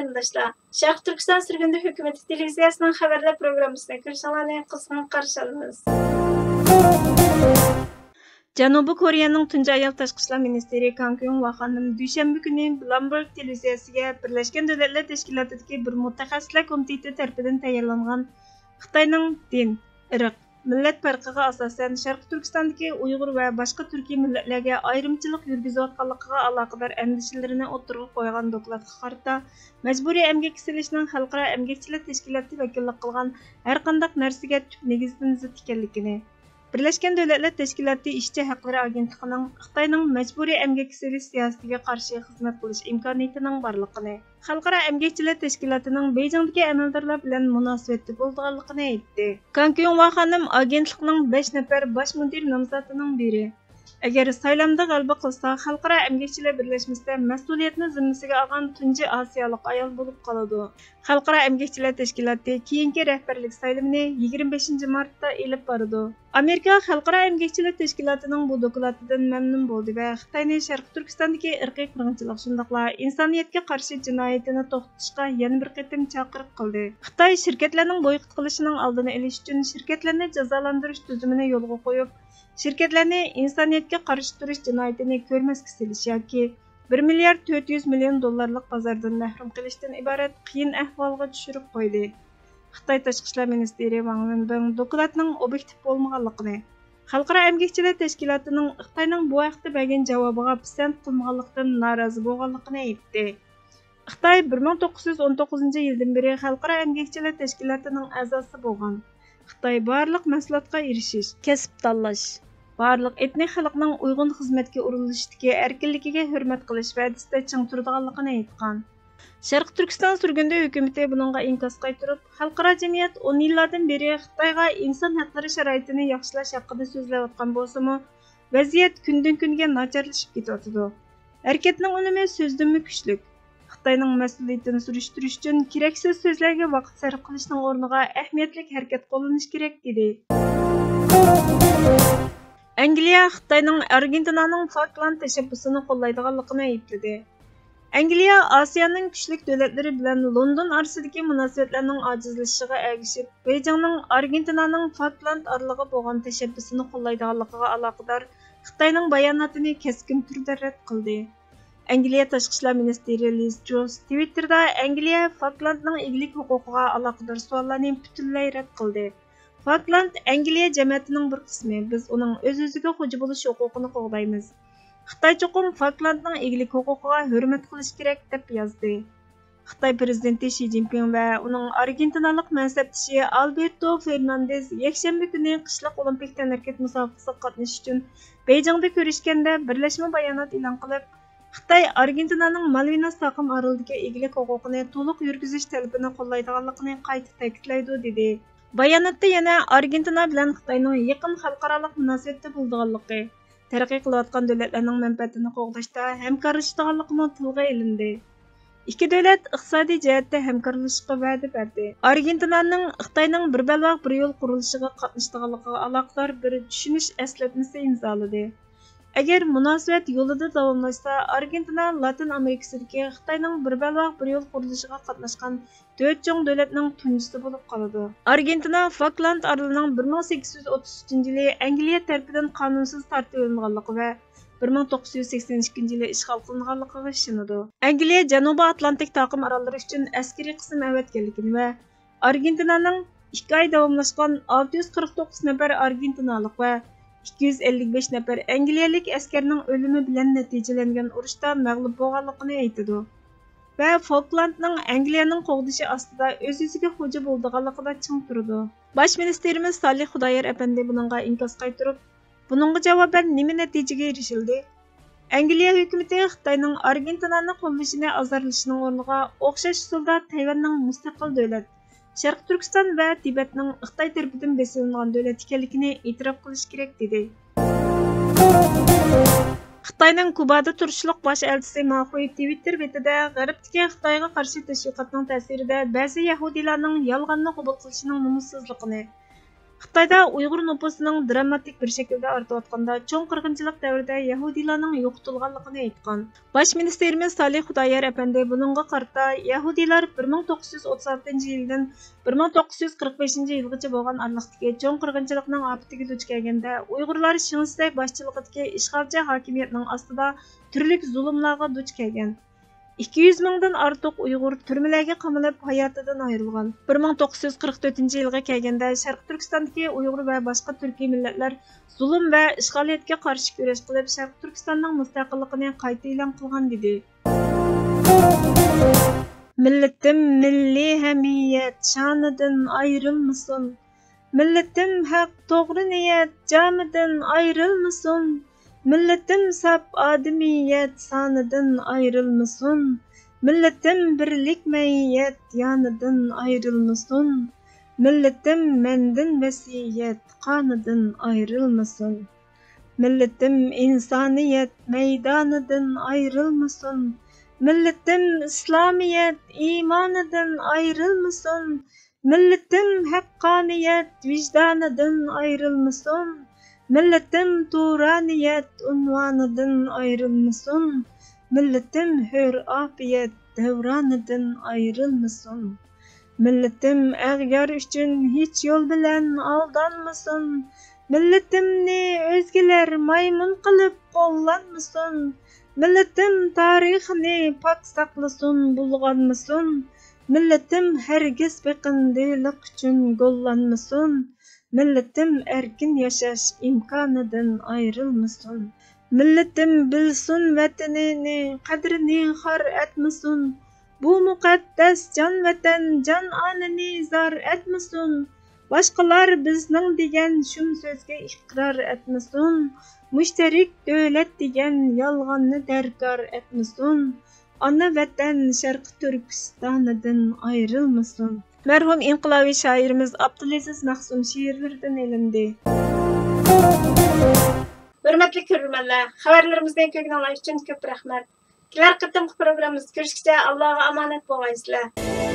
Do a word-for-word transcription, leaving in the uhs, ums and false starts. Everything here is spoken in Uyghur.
قېرىنداشلار، شەرقىي تۈركىستان سۈرگۈندە ھۆكۈمىتى تېلېۋىزىيەسىنىڭ خەۋەرلەر پروگراممىسىنى كۆرۈشۈڭلارنى قىزغىن قارشى ئالىمىز. جەنۇبىي كورېيەنىڭ تۇنجى ئايال تاشقى ئىشلار مىنىستىرى كاڭ كيۇڭ ۋا خانىم دۈشەنبە كۈنى بلومبېرگ تېلېۋىزىيەسىگە بىرلەشكەن دۆلەتلەر تەشكىلاتىدىكى بىر مۇتەخەسسىسلەر كومىتېتى تەرىپىدىن تەييارلانغان خىتاينىڭ دىن، ئىرق، مىللەت پەرقىگە ئاساسەن، شەرقىي تۈركىستاندىكى ئۇيغۇر ۋە باشقا تۈركىي مىللەتلەرگە ئايرىمچىلىق يۈرگۈزۈۋاتقانلىقىغا ئالاقىدار ئەندىشىلىرىنى ئوتتۇرىغا قويغان دوكلاتقا قارىتا، مەجبۇرىي ئەمگەككە سېلىشنىڭ خەلقئارا ئەمگەكچىلەر تەشكىلاتى ۋەكىللىك قىلغان ھەرقانداق نەرسىگە تۈپ نېگىزدىن زىت ئىكەنلىكىنى، بىرلەشكەن دۆلەتلەر تەشكىلاتى ئىشچى ھەقلىرى ئاگېنتلىقىنىڭ خىتاينىڭ مەجبۇرىي ئەمگەككە سېلىش سىياسىتىگە قارشى خىزمەت قىلىش ئىمكانىيىتىنىڭ بارلىقىنى، خەلقئارا ئەمگەكچىلەر تەشكىلاتىنىڭ بېيجىڭدىكى ئەمەلدارلار بىلەن مۇناسىۋەتتە بولىدىغانلىقىنى ئېيتتى. كاڭ كيۇڭ ۋا خانىم ئاگېنتلىقنىڭ بەش نەپەر باش مۇدىر نامزاتىنىڭ بىرى. ئەگەر سايلامدا غەلىبە قىلسا، خەلقئارا ئەمگەكچىلەر بىرلەشمىسىدە مەسئۇلىيەتنى زىممىسىگە ئالغان تۇنجى ئاسىيالىق ئايال بولۇپ قالىدۇ. خەلقئارا ئەمگەكچىلەر تەشكىلاتى كېيىنكى رەھبەرلىك سايلىمىنى يىگىرمە بەشىنچى مارتتا ئېلىپ بارىدۇ. ئامېرىكا خەلقئارا ئەمگەكچىلەر تەشكىلاتىنىڭ بۇ دوكلاتىدىن مەمنۇن بولدى ۋە خىتاينى شەرقىي تۈركىستاندىكى ئىرقىي قىرغىنچىلىق، شۇنداقلا ئىنسانىيەتكە قارشى جىنايىتىنى توختىتىشقا يەنە بىر قېتىم چاقىرىق قىلدى. خىتاي شىركەتلەرنىڭ بويكوت قىلىشىنىڭ ئالدىنى ئېلىش ئۈچۈن شىركەتلەرنى جازالاندۇرۇش تۈزۈمىنى يولغا قويۇپ، شىركەتلەرنى ئىنسانىيەتكە قارشى تۇرۇش جىنايىتىنى كۆرمەسكە سېلىش ياكى بىر مىليارد تۆت يۈز مىليون دوللارلىق بازاردىن مەھرۇم قىلىشتىن ئىبارەت قىيىن ئەھۋالغا چۈشۈرۈپ قويدى. خىتاي تاشقى ئىشلار مىنىستىرى ۋاڭ ۋېنبىڭ دوكلاتنىڭ ئوبيېكتىپ بولمىغانلىقىنى، خەلقئارا ئەمگەكچىلەر تەشكىلاتىنىڭ خىتاينىڭ بۇ ھەقتە بەرگەن جاۋابىغا پىسەنت قىلمىغانلىقىدىن نارازى بولغانلىقىنى ئېيتتى. خىتاي بىر مىڭ توققۇز يۈز ئون توققۇزىنچى يىلدىن بېرى خەلقئارا ئەمگەكچىلەر تەشكىلاتىنىڭ ئەزاسى بولغان. خىتاي بارلىق مەھسۇلاتقا ئېرىشىش، كەسىپ تاللاش، بارلىق ئېتنىك خەلقنىڭ ئۇيغۇن خىزمەتكە ئورۇنلىشىشتىكى ئەركىنلىكىگە ھۆرمەت قىلىش ۋەدىسىدە چىڭ تۇرىدىغانلىقىنى ئېيتقان. شەرقىي تۈركىستان سۈرگۈندە ھۆكۈمىتى بۇنىڭغا ئىنكاس قايتۇرۇپ، خەلقئارا جەمئىيەت ئون يىللاردىن بېرى خىتايغا ئىنسان ھەقلىرى شارائىتىنى ياخشىلاش ھەققىدە سۆزلەۋاتقان بولسىمۇ، ۋەزىيەت كۈندىن-كۈنگە ناچارلىشىپ كېتىۋاتىدۇ. ھەرىكەتنىڭ ئۈنۈمى سۆزدىنمۇ كۈچلۈك. خىتاينىڭ مەسئۇلىيىتىنى سۈرۈشتۈرۈش ئۈچۈن كېرەكسىز سۆزلەرگە ۋاقىت سەرپ قىلىشنىڭ ئورنىغا ئەھمىيەتلىك ھەرىكەت قوللىنىش كېرەك، دېدى. ئەنگلىيە خىتاينىڭ ئارگېنتىنانىڭ فالكلاند تەشەببۇسىنى قوللايدىغانلىقىنى ئەيىبلىدى. ئەنگلىيە ئاسىيانىڭ كۈچلۈك دۆلەتلىرى بىلەن لوندون ئارىسىدىكى مۇناسىۋەتلەرنىڭ ئاجىزلىشىشىغا ئەگىشىپ، بېيجىڭنىڭ ئارگېنتىنانىڭ فالكلاند ئارىلىغا بولغان تەشەببۇسىنى قوللايدىغانلىقىغا ئالاقىدار خىتاينىڭ باياناتىنى كەسكىن تۈردە رەت قىلدى. ئەنگلىيە تاشقى ئىشلار مىنىستىرى لىز تروس تىۋىتتېردا ئەنگلىيە فالكلاندنىڭ ئىگىلىك ھوقۇقىغا ئالاقىدار سوئاللارنى پۈتۈنلەي رەت قىلدى. فالكلاند ئەنگلىيە جەمەتىنىڭ بىر قىسمى، بىز ئۇنىڭ ئۆز-ئۆزىگە خوجا بولۇش ھوقۇقىنى قوغدايمىز. خىتاي چوقۇم فالكلاندنىڭ ئىگىلىك ھوقۇقىغا ھۆرمەت قىلىشى كېرەك، دەپ يازدى. خىتاي پىرېزىدېنتى شى جىنپىڭ ۋە ئۇنىڭ ئارگېنتىنالىق مەنسەپدىشى ئالبېرتو فېرناندېز يەكشەنبە كۈنى قىشلىق ئولىمپىك تەنھەرىكەت مۇسابىقىسىگە قاتنىشىش ئۈچۈن بېيجىڭدا كۆرۈشكەندە، بىرلەشمە بايانات ئېلان قىلىپ، خىتاي ئارگېنتىنانىڭ مالۋىناس تاقىم ئارىلىدىكى ئىگىلىك ھوقۇقىنى تولۇق يۈرگۈزۈش تەلىپىنى قوللايدىغانلىقىنى قايتا تەكىتلەيدۇ، دېدى. باياناتتا يەنە ئارگېنتىنا بىلەن خىتاينىڭ يېقىن خەلقئارالىق مۇناسىۋەتتە بولىدىغانلىقى، تەرەققىي قىلىۋاتقان دۆلەتلەرنىڭ مەنپەئەتىنى قوغداشتا ھەمكارلىشىدىغانلىقىمۇ تىلغا ئېلىندى. ئىككى دۆلەت ئىقتىسادىي جەھەتتە ھەمكارلىشىشقا ۋەدە بەردى. ئارگېنتىنانىڭ خىتاينىڭ بىر بەلباغ بىر يول قۇرۇلۇشىغا قاتنىشىدىغانلىقىغا ئالاقىدار بىر چۈشىنىش ئەسلىمىسى ئىمزالىدى. ئەگەر مۇناسىۋەت يولىدا داۋاملاشسا، ئارگېنتىنا لاتىن ئامېرىكىسىدىكى خىتاينىڭ بىر بەلباغ بىر يول قۇرۇلۇشىغا قاتناشقان تۆت چوڭ دۆلەتنىڭ تۇنجىسى بولۇپ قالىدۇ. ئارگېنتىنا فالكلاند ئارىلىنىڭ بىر مىڭ سەككىز يۈز ئوتتۇز ئۈچىنچى يىلى ئەنگلىيە تەرىپىدىن قانۇنسىز تارتىۋېلىنغانلىقى ۋە بىر مىڭ توققۇز يۈز سەكسەن ئىككىنچى يىلى ئىشغال قىلىنغانلىقىغا ئىشىنىدۇ. ئەنگلىيە جەنۇبىي ئاتلانتىك تاقىم ئاراللىرى ئۈچۈن ئەسكىرىي قىسىم ئەۋەتكەنلىكىنى ۋە ئارگېنتىنانىڭ ئىككى ئاي داۋاملاشقان ئالتە يۈز قىرىق توققۇز نەپەر ئارگېنتىنالىق ۋە ئىككى يۈز ئەللىك بەش نەپەر ئەنگلىيەلىك ئەسكەرنىڭ ئۆلۈمى بىلەن نەتىجىلەنگەن ئۇرۇشتا مەغلۇپ بولغانلىقىنى ئېيتىدۇ ۋە فالكلاندنىڭ ئەنگلىيەنىڭ قوغدىشى ئاستىدا ئۆز-ئۆزىگە خوجا بولىدىغانلىقىدا چىڭ تۇرىدۇ. باش مىنىستىرىمىز سالىھ خۇدايار ئەپەندى بۇنىڭغا ئىنكاس قايتۇرۇپ، بۇنىڭغا جاۋابەن نېمە نەتىجىگە ئېرىشىلدى؟ ئەنگلىيە ھۆكۈمىتى خىتاينىڭ ئارگېنتىنانى قوللىشىنى ئازارلىشىنىڭ ئورنىغا، ئوخشاش ئۇسۇلدا تەيۋەننىڭ مۇستەقىل دۆلەت، شەرقىي تۈركىستان ۋە تىبەتنىڭ خىتاي تەرىپىدىن بېسىلىنغان دۆلەت ئىكەنلىكىنى ئېتىراپ قىلىشى كېرەك، دېدى. خىتاينىڭ كۇبادا تۇرۇشلۇق باش ئەلچىسى ما خۇي تىۋىتتېر بېتىدە غەربتىكى خىتايغا قارشى تەشۋىقاتنىڭ تەسىرىدە بەزى يەھۇدىيلارنىڭ يالغاننى قوبۇل قىلىشىنىڭ نومۇسسىزلىقىنى، خىتايدا ئۇيغۇر نوپۇسىنىڭ دراماتىك بىر شەكىلدە ئارتىۋاتقاندا، چوڭ قىرغىنچىلىق دەۋرىدە يەھۇدىيلارنىڭ يوقىتىلغانلىقىنى ئېيتقان. باش مىنىستىرىمىز سالىھ خۇدايار ئەپەندى بۇنىڭغا قارىتا، يەھۇدىيلار بىر مىڭ توققۇز يۈز ئوتتۇز ئالتىنچى يىلدىن بىر مىڭ توققۇز يۈز قىرىق بەشىنچى يىلغىچە بولغان ئارىلىقتىكى چوڭ قىرغىنچىلىقنىڭ ئاپىتىگە دۇچ كەلگەندە، ئۇيغۇرلار شېڭ شىسەي باشچىلىقىدىكى ئىشغالچى ھاكىمىيەتنىڭ ئاستىدا تۈرلۈك زۇلۇملارغا دۇچ كەلگەن. ئىككى يۈز مىڭدىن ئارتۇق ئۇيغۇر تۈرمىلەرگە قامىلىپ، ھاياتىدىن ئايرىلغان. بىر مىڭ توققۇز يۈز قىرىق تۆتىنچى يىلغا كەلگەندە، شەرقىي تۈركىستاندىكى ئۇيغۇر ۋە باشقا تۈركىي مىللەتلەر زۇلۇم ۋە ئىشغالىيەتكە قارشى كۈرەش قىلىپ، شەرقىي تۈركىستاننىڭ مۇستەقىللىقىنى قايتا ئېلان قىلغان، دېدى. مىللىتىم مىللىي ھەمىيەت شانىدىن ئايرىلمىسۇن. مىللىتىم ھەق، توغرا نىيەت جامىدىن ئايرىلمىسۇن. مىللىتىم ساپ ئادىمىيەت سانىدىن ئايرىلمىسۇن. مىللىتىم بىرلىك مەييەت يانىدىن ئايرىلمىسۇن. مىللىتىم مەندىن ۋەسىيەت قانىدىن ئايرىلمىسۇن. مىللىتىم ئىنسانىيەت مەيدانىدىن ئايرىلمىسۇن. مىللىتىم ئىسلامىيەت ئىمانىدىن ئايرىلمىسۇن. مىللىتىم ھەققانىيەت ۋىجدانىدىن ئايرىلمىسۇن. مىللىتىم تۇرانىيەت ئۇنۋانىدىن ئايرىلمىسۇن. مىللىتىم ھۆر ئاپىيەت دەۋرانىدىن ئايرىلمىسۇن. مىللىتىم ئەغيار ئۈچۈن ھېچ يول بىلەن ئالدانمىسۇن. مىللىتىمنى ئۆزگىلەر مايمۇن قىلىپ قوللانمىسۇن. مىللىتىم تارىخىنى پاك ساقلىسۇن، بۇلغانمىسۇن. مىللىتىم ھەرگىز بېقىندىلىق ئۈچۈن گوللانمىسۇن. مىللىتىم ئەركىن ياشاش ئىمكانىدىن ئايرىلمىسۇن. مىللىتىم بىلسۇن ۋەتىنىنى، قەدرىنى خار ئەتمىسۇن. بۇ مۇقەددەس جان ۋەتەن، جان ئانىنى زار ئەتمىسۇن. باشقىلار بىزنىڭ دېگەن شۇم سۆزگە ئىقرار ئەتمىسۇن. مۇشتەرك دۆلەت دېگەن يالغاننى دەركار ئەتمىسۇن. ئانا ۋەتەن شەرقىي تۈركىستانىدىن ئايرىلمىسۇن. مەرھۇم ئىنقىلابىي شائىرىمىز ئابدۇلئەزىز مەخسۇم شېئىرلىرىدىن ئېلىندى. ھۆرمەتلىك كۆرۈرمەنلەر، خەۋەرلىرىمىزنى كۆرگىنىڭلار ئۈچۈن كۆپ رەھمەت. كېلەر قېتىمقى پروگراممىمىزدا كۆرۈشكىچە ئاللاغا ئامانەت بولغايسىلەر.